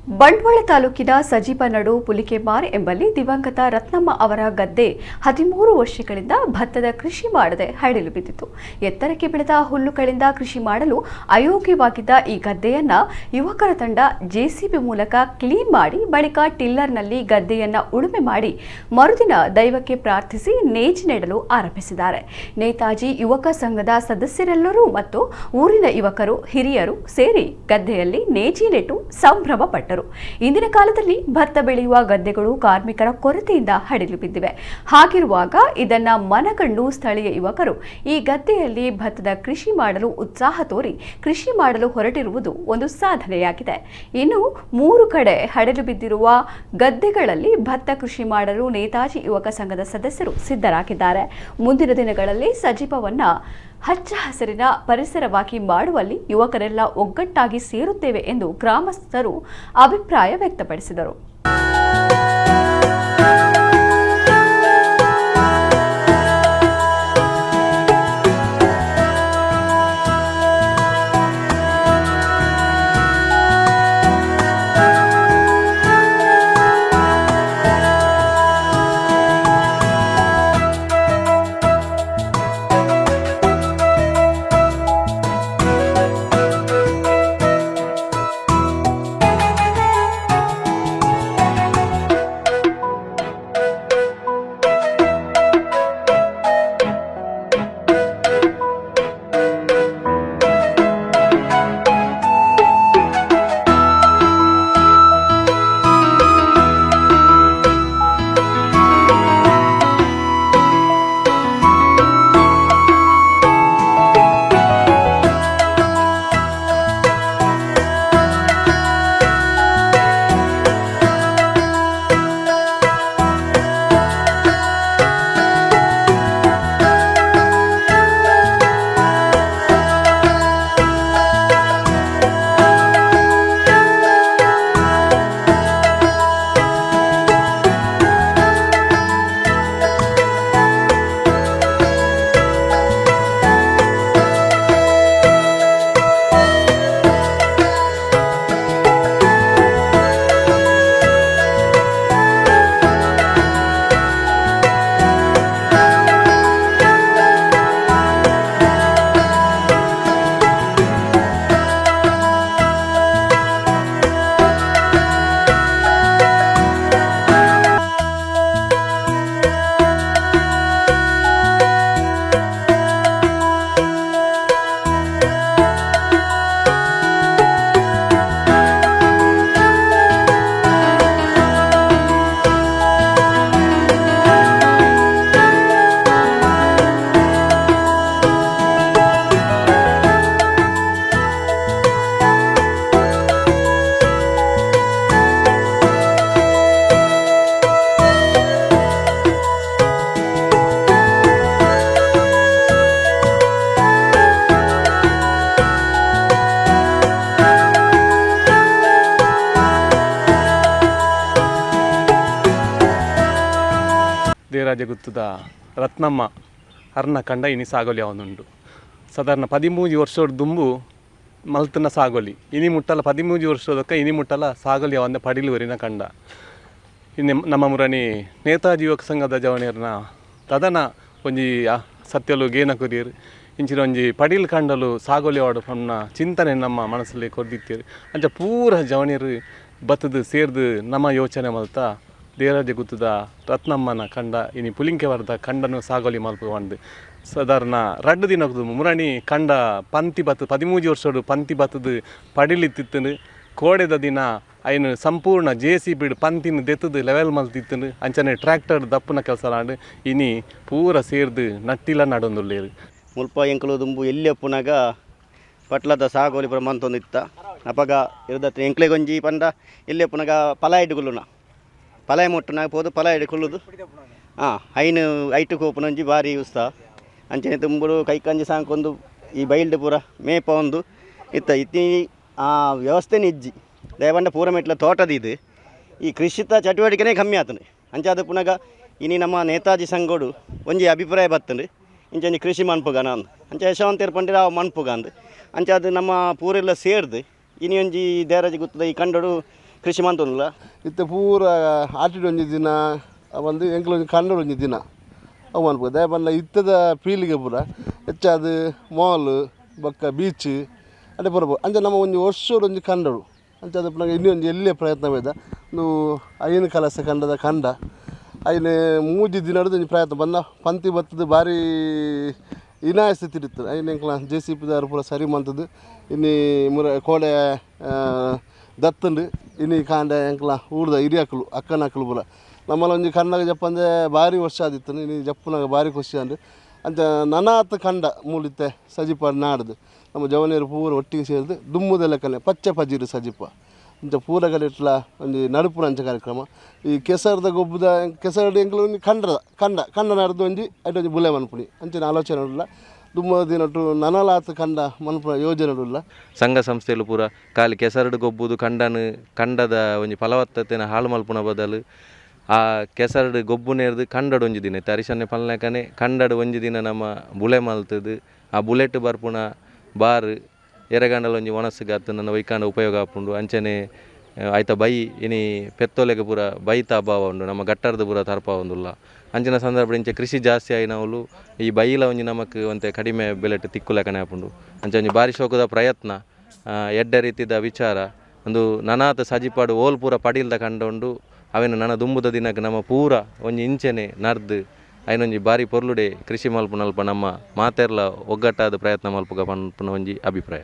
ಬಂಟ್ವಾಳ ತಾಲೂಕಿನ ಸಜೀಪನಡು ಪುಲಿಕೆಮಾರ್ ಎಂಬಲ್ಲಿ ದಿವಂಗತ ರತ್ನಮ್ಮ ಅವರ ಗದ್ದೆ 13 ವರ್ಷಗಳಿಂದ ಭತ್ತದ ಕೃಷಿ ಮಾಡದೆ ಹಡಿಲು ಬಿದ್ದಿತ್ತು. ಎತ್ತರಕ್ಕೆ ಬೆಳೆದ ಹುಲ್ಲುಗಳಿಂದ ಕೃಷಿ ಮಾಡಲು ಅಯೋಗ್ಯವಾಗಿದ್ದ ಈ ಗದ್ದೆಯನ್ನ ಯುವಕರ ತಂಡ ಜೆಸಿಬಿ ಮೂಲಕ ಕ್ಲೀನ್ ಮಾಡಿ ಬಳಿಕ ಟಿಲ್ಲರ್ನಲ್ಲಿ ಗದ್ದೆಯನ್ನ ಉಳುಮೆ ಮಾಡಿ ಮರುದಿನ ದೈವಕ್ಕೆ ಪ್ರಾರ್ಥಿಸಿ ನೇಜಿ ನೆಡಲು ಆರಂಭಿಸಿದ್ದಾರೆ. ನೇತಾಜಿ ಯುವಕ ಸಂಘದ ಸದಸ್ಯರೆಲ್ಲರೂ ಮತ್ತು ಊರಿನ ಯುವಕರು, ಹಿರಿಯರು ಸೇರಿ ಗದ್ದೆಯಲ್ಲಿ ನೇಜಿ ನೆಟ್ಟು ಸಂಭ್ರಮ ಪಟ್ಟರು. ಇಂದಿನ ಕಾಲದಲ್ಲಿ ಭತ್ತ ಬೆಳೆಯುವ ಗದ್ದೆಗಳು ಕಾರ್ಮಿಕರ ಕೊರತೆಯಿಂದ ಹಡಿಲು ಬಿದ್ದಿವೆ. ಹಾಗಿರುವಾಗ ಇದನ್ನ ಮನಗಂಡು ಸ್ಥಳೀಯ ಯುವಕರು ಈ ಗದ್ದೆಯಲ್ಲಿ ಭತ್ತದ ಕೃಷಿ ಮಾಡಲು ಉತ್ಸಾಹ ತೋರಿ ಕೃಷಿ ಮಾಡಲು ಹೊರಟಿರುವುದು ಒಂದು ಸಾಧನೆಯಾಗಿದೆ. ಇನ್ನು 3 ಕಡೆ ಹಡಿಲು ಬಿದ್ದಿರುವ ಗದ್ದೆಗಳಲ್ಲಿ ಭತ್ತ ಕೃಷಿ ಮಾಡಲು ನೇತಾಜಿ ಯುವಕ ಸಂಘದ ಸದಸ್ಯರು ಸಿದ್ಧರಾಗಿದ್ದಾರೆ. ಮುಂದಿನ ದಿನಗಳಲ್ಲಿ ಸಜೀಪವನ್ನ ಹಚ್ಚ ಹಸಿರಿನ ಪರಿಸರವಾಗಿ ಮಾಡುವಲ್ಲಿ ಯುವಕರೆಲ್ಲ ಒಗ್ಗಟ್ಟಾಗಿ ಸೇರುತ್ತೇವೆ ಎಂದು ಗ್ರಾಮಸ್ಥರು ಅಭಿಪ್ರಾಯ ವ್ಯಕ್ತಪಡಿಸಿದರು. ದೇವರಾಜಗುತ್ತದ ರತ್ನಮ್ಮ ಅರ್ನ ಕಂಡ ಇನಿ ಸಾಗೋಲಿ ಅವನುಂಡು. ಸಾಧಾರಣ 13 ವರ್ಷದ ದುಂಬು ಮಲ್ತನ ಸಾಗೋಲಿ ಇನಿ ಮುಟ್ಟಲ 13 ವರ್ಷದಕ್ಕ ಇನಿ ಮುಟ್ಟಲ ಸಾಗೋಲಿ ಅವಂದ ಪಡಿಲುವರಿನ ಕಂಡ. ಇನ್ನು ನಮ್ಮ ಮುರಣಿ ನೇತಾಜಿ ಯುವಕ ಸಂಘದ ಜವನಿಯರ್ನ ತದನ ಒಂಜಿ ಸತ್ಯಲು ಗೇನ ಕುರಿಯರು ಇಂಚಿನ ಒಂಜಿ ಪಡಿಲ್ ಕಂಡಲು ಸಾಗೋಲಿ ಅವಾಡು ಪನ್ನ ಚಿಂತನೆ ನಮ್ಮ ಮನಸ್ಸಲ್ಲಿ ಕೊರ್ದಿತ್ತೀರು. ಅಂಚ ಪೂರ ಜವನಿಯರು ಬತ್ತದು ಸೇರ್ದು ನಮ್ಮ ಯೋಚನೆ ಮಲ್ತ ದೇವರಾಜ ಗುತ್ತದ ರತ್ನಮ್ಮನ ಕಂಡ ಇನಿ ಪುಲಿಂಕೆವರದ ಕಂಡನು ಸಾಗೋಲಿ ಮಲ್ಪು ಒಂದು ಸಾಧಾರಣ 2 ದಿನಕ್ಕೂ ಮುರಣಿ ಕಂಡ ಪಂತಿ ಬತ್ತು 13 ವರ್ಷಡು ಪಂತಿ ಬತ್ತದು ಪಡಿಲಿತ್ತಿತ್ತನು. ಕೋಡೆದ ದಿನ ಐನು ಸಂಪೂರ್ಣ ಜೆ ಸಿ ಬಿಡ್ ಪಂತಿನ ದೆತ್ತದು ಲೆವೆಲ್ ಮಲ್ತಿತ್ತನು. ಅಂಚನೆ ಟ್ರ್ಯಾಕ್ಟರ್ ದಪ್ಪನ ಕೆಲಸ ಆಂಡ್ ಇನಿ ಪೂರ ಸೇರ್ದು ನಟ್ಟಿಲ ನಡೊಂದುಲ್ಲೇರು. ಮುಲ್ಪ ಎಂಕಲು ದುಂಬು ಎಲ್ಲಿ ಅಪ್ಪುನಾಗ ಪಟ್ಲದ ಸಾಗೋಲಿ ಪುರ ಮಂತೊಂದು ಇತ್ತ. ಅಪಗ ಇರುದತ್ರ ಎಂಕ್ಲೆಗೊಂಜಿ ಪಂಡ ಎಲ್ಲಿ ಅಪ್ಪುನಾಗ ಪಲಾಯಿಡುಗುಲ್ಲುನ ಪಲಾಯ ಮುಟ್ಟುನಾಗ ಪೋದು ಪಲಾಯಿಡು ಕುಲ್ಲುದು ಹಾಂ ಐನು ಐಟು ಕೋಪುನೊಂಜಿ ಭಾರಿ ಉತ್ಸಾಹ. ಅಂಚನೆ ತುಂಬುಡು ಕೈಕಂಜಿ ಸಾಂಕೊಂದು ಈ ಬೈಲ್ಡ್ ಪೂರ ಮೇಪ ಒಂದು ಇತ್ತ. ಇತ್ತಿ ಆ ವ್ಯವಸ್ಥೆನೇ ಇಜ್ಜಿ ದಯಪಂಡ ಪೂರ ಮೆಟ್ಲ ತೋಟದ ಇದು ಈ ಕೃಷಿತ ಚಟುವಟಿಕೆನೇ ಕಮ್ಮಿ ಆತನೆ. ಅಂಚಾದ ಪುನಗ ಇನಿ ನಮ್ಮ ನೇತಾಜಿ ಸಂಘೋಡು ಒಂಜಿ ಅಭಿಪ್ರಾಯ ಬತ್ತಂಡು ಇಂಚೊಂಜಿ ಕೃಷಿ ಮನ್ಪುಗ ನಾನು ಅಂಚ ಯಶವಂತೇರ್ ಪಂಡಿರ ಅವು ಮನ್ಪುಗ ಅಂದು ಅಂಚಾದ ನಮ್ಮ ಪೂರೆಲ್ಲ ಸೇರ್ದು ಇನಿ ಒಂಜಿ ದೇವರಾಜ ಗುತ್ತದ ಈ ಕಂಡೋಡು ಕೃಷಿ ಮಂತೊಂದುಲ್ಲ. ಇತ್ತೆ ಪೂರ ಆಟಿಡ್ ಒಂಜಿ ದಿನ ಒಂದು ಎಂಕ್ಲ ಒಂಜಿ ಕಂಡೊಡು ಒಂಜಿ ದಿನ ಅವು ಮನ್ಪುಗ. ದಾಯೆ ಪಂಡ ಇತ್ತದ ಪೀಳಿಗೆ ಪೂರ ಹೆಚ್ಚಾದ್ ಮಾಲ್ ಬೊಕ್ಕ ಬೀಚ್ ಅಡೆ ಪೂರ. ಅಂಚ ನಮ್ಮ ಒಂಜಿ ವರ್ಷೊಡು ಒಂಜಿ ಕಂಡೊಡು. ಅಂಚಾದ್ ಪುನಗ ಇನ್ನಿ ಒಂಜಿ ಎಲ್ಯ ಪ್ರಯತ್ನ ಬೈದ. ಉಂದು 5 ಕಲಸೆ ಕಂಡದ ಕಂಡ. ಐನ್ 3 ದಿನಡ್ದು ಒಂಜಿ ಪ್ರಯತ್ನ ಬಂದ ಪಂತಿ ಬತ್ತದು ಬಾರಿ ಇನಾಯ ಸ್ಥಿತಿ ಇತ್ತು. ಐನ್ ಎಂಕ್ಲ ಜೆ ಸಿ ಪಿದಾರು ಪೂರ ಸರಿ ಮಂತದ್ದು. ಇನ್ನಿ ಮುರ ಕೋಡೆ ದತ್ತುಂಡು. ಇನಿ ಕಾಂಡೆ ಎಂಕ್ಲ ಊರ್ದ ಹಿರಿಯಕುಲು ಅಕ್ಕನಕುಲು ಪೂರ ನಮ್ಮಲ ಒಂಜಿ ಕಣ್ಣಾಗ ಜಪ್ಪಂದೆ ಭಾರಿ ವರ್ಷ ಆದಿತ್ತು. ಇನಿ ಜಪ್ಪುನಾಗ ಭಾರಿ ಖುಷಿ ಅಂದು. ಅಂಚ ನನಾತ್ ಕಂಡ ಮೂಲಿತ್ತೆ ಸಜಿಪ ನಾಡ್ದು ನಮ್ಮ ಜವನಿಯರು ಪೂರ ಒಟ್ಟಿಗೆ ಸೇರಿದು ದುಮ್ಮುದ ಲೆಕ್ಕನೆ ಪಚ್ಚೆ ಪಜಿರು ಸಜಿಪ. ಇಂಚ ಪೂರ ಕಡೆಟ್ಲ ಒಂಜಿ ನಡುಪುನ ಅಂಚ ಕಾರ್ಯಕ್ರಮ. ಈ ಕೆಸರದ ಗೊಬ್ಬದ ಕೆಸರಡು ಎಂಕ್ಲು ಒಂಜಿ ಕಂಡದ ಕಂಡ ಕಂಡ ನಡ್ದು ಒಂಜಿ ಐಟ್ ಒಂಜಿ ಬುಲೆ ಮನ್ಪುನಿ ಅಂಚಿನ ಆಲೋಚನೆ ಉಲ್ಲ. ದುಮ್ಮದ ದಿನಟ್ಟು ನನಲಾತ್ ಕಂಡ ಮನ್ಪುನ ಯೋಜನೆ ಉಲ್ಲ. ಸಂಘ ಸಂಸ್ಥೆಲು ಪೂರ ಖಾಲಿ ಕೆಸರಡು ಗೊಬ್ಬುದು ಕಂಡನು ಕಂಡದ ಒಂಜಿ ಫಲವತ್ತತೆನ ಹಾಳು ಮಲ್ಪುನ ಬದಲು ಆ ಕೆಸರಡು ಗೊಬ್ಬು ನೇರ್ದು ಕಂಡಡು ಒಂಜಿ ದಿನ ಇತ್ತೆ ಅರಿಶನ್ನೆ ಪಲ್ಲೆಕನೆ ಕಂಡಡು ಒಂಜಿ ದಿನ ನಮ್ಮ ಬುಲೆ ಮಲ್ತದು ಆ ಬುಲೆಟ್ ಬರ್ಪುನ ಬಾರ್ ಎರೆಗಂಡಲ ಒಂಜಿ ಒಣಸುಗೆ ಅತ್ತು ನನ್ನ ವೈಕಾಂಡ ಉಪಯೋಗ ಆಪುಂಡು. ಅಂಚನೆ ಆಯ್ತ ಬೈ ಇನಿ ಪೆತ್ತೊಲೆಗೆ ಪೂರ ಬೈತ ಅಭಾವ ಉಂಡು, ನಮ್ಮ ಗಟ್ಟರ್ದು ಪೂರ ತರ್ಪ ಉಂದುಲ್ಲ. ಅಂಚಿನ ಸಂದರ್ಭ ಇಂಚೆ ಕೃಷಿ ಜಾಸ್ತಿ ಆಯಿನವುಲು ಈ ಬೈಲ ಒಂಜಿ ನಮಕ್ ಒಂತೆ ಕಡಿಮೆ ಬೆಲೆಟ್ ತಿಕ್ಕುಲೆಕನೆ ಆಪುಂಡು. ಅಂಚೆ ಒಂಜಿ ಬಾರಿ ಶೋಕದ ಪ್ರಯತ್ನ, ಎಡ್ಡೆ ರೀತಿದ ವಿಚಾರ. ಒಂದು ನನಾತ ಸಜಿಪಾಡು ಓಲ್ ಪೂರ ಪಡಿಲ್ದ ಕಂಡ ಉಂಡು. ಅವೆನ್ ನನ ದುಂಬುದ ದಿನಕ್ಕೆ ನಮ್ಮ ಪೂರ ಒಂಜಿ ಇಂಚೆನೆ ನರ್ದು ಐನೊಂಜಿ ಬಾರಿ ಪೊರ್ಲುಡೆ ಕೃಷಿ ಮಲ್ಪುನಲ್ಪ ನಮ್ಮ ಮಾತೆರ್ಲ ಒಗ್ಗಟ್ಟಾದ ಪ್ರಯತ್ನ ಮಲ್ಪುಗ ಪನ್ಪುನ ಒಂಜಿ ಅಭಿಪ್ರಾಯ.